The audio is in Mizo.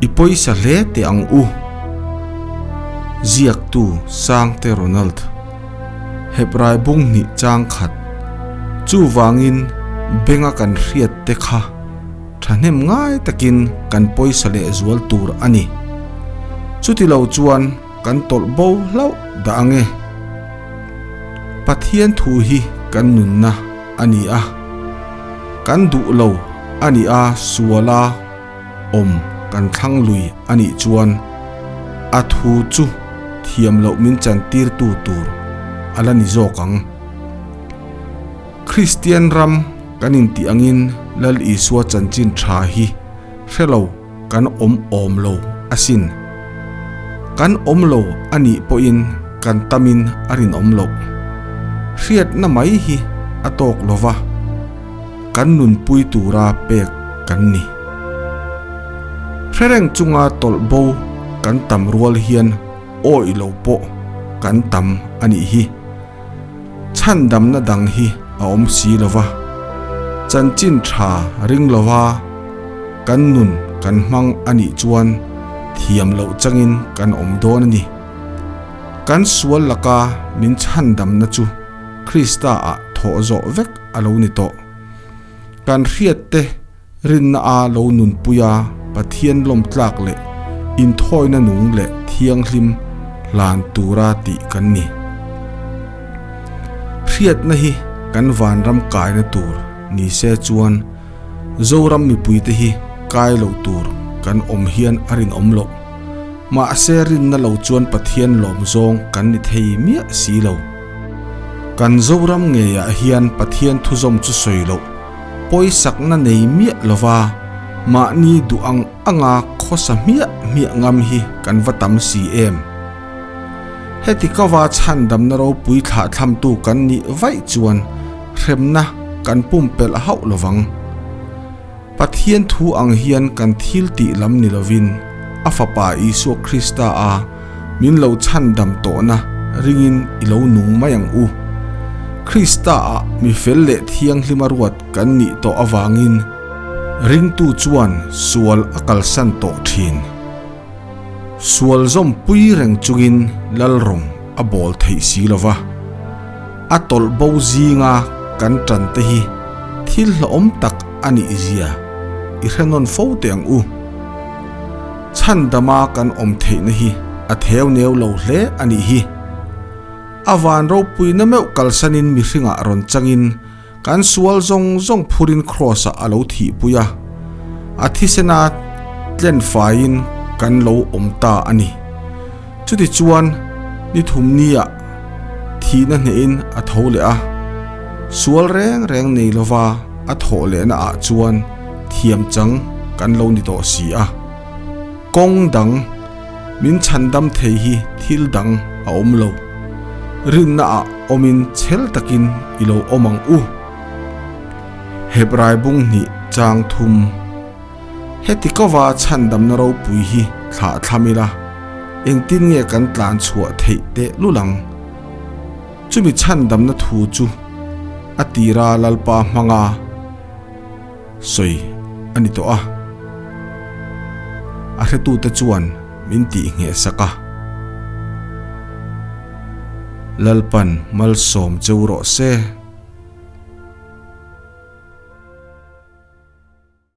I pawisa hle teh ang u. Ziaktu Sangte Ronald. Hebrai bung hnih chang khat. Chuvangin benga kan hriat te kha thahnem ngai takin kan pawisa lehzual tur a ni. Chuti lo chuan kan tawlh bo hlauh dah ang e. Pathian thu hi kan nunna a ni a, kan duh lo a ni a suala awm kan thlang lui a nih chuan a thu chu thiam loh min chantirtu tur a la ni zawk ang. Kristian ram kan intih angin Lal Isua chanchin tha hi hre lo kan awm awm lo asin. Kan awm lo a nih pawhin kan tamin a rinawm loh. Hriatna mai hi a tawk lo va, kan nunpui tura pek kan ni. Hrereng chunga tawlh bo kan tam rual hian awih lo pawh kan tam a nih hi. Chhandamna dang hi a awm si lo va, chanchin tha ring lo va kan nun kan hmang a nih chuan thiam loh changin kan awm dawn a ni. Kan sual laka min chhandamna chu Krista ah thawh zawh vek a lo ni tawh. Kan hriat te rinna a lo nunpui a Pathian lawmtlak leh inthawina nung leh thianghlim hlan tura tih kan ni. Hriatna hi kan vanram kaina tur ni se chuan Zoram mipuite hi kai lo tur kan awm hian a rinawm loh. Mahse rinna lo chuan Pathian lawm zawng kan ni thei miah si lo. Kan Zoram ngeiah hian Pathian thuzawm chu sawi loh Pawisakna nei miah lova mahni duh ang anga khawsa hmiah hmiah ngam hi kan va tam si em? Heti kava chhandamna ropui thlahthlhamtu kan nih vaih chuan hremna kan pumpelh hauh lovang. Pathian thu ang hian kan thil tih lam ni lovin a Fapa Isua Krista a min lo chhandam tawhna ringin i lo nung mai ang u. Krista ah mi fel leh thianghlima ruat kan nih tawh avangin ringtu chuan sual a kalsan tawh thin. Sual zawmpui reng chungin Lalrawng a bawl theih si lo va, a tawlh bo zinga kan tan te hi thil hlauhawm tak a nih zia i hre nawn fo teh ang u. Chhandama kan awm theihna hi a theu neu lo hle a nih hi. A van ropuina meuh kalsanin mihringah rawn changin kan sual zawng zawng phurin Kraws-ah a lo thihpui a, a thisena tlen faiin kan lo awm ta a ni. Chutichuan ni thumnia thihna hnehin a tho leh a, sual reng reng nei lova a thawh lehna ah chuan thiam chang kan lo ni tawh si a. Kawng dang min chhandam thei hi thil dang a awm lo. Rinna ah awmin chhel takin i lo awm ang u. Hebrai bung hnih chang thum. Heti kova chhandamna ropui hi thlah thlam ila, engtin nge kan tlan chhuah theih teh lul ang? Chumi chhandamna thu chu a tira Lalpa hmanga sawi a ni tawh a, a hretute chuan min tih nghehsak a. Lalpan malsawm cheu rawh se.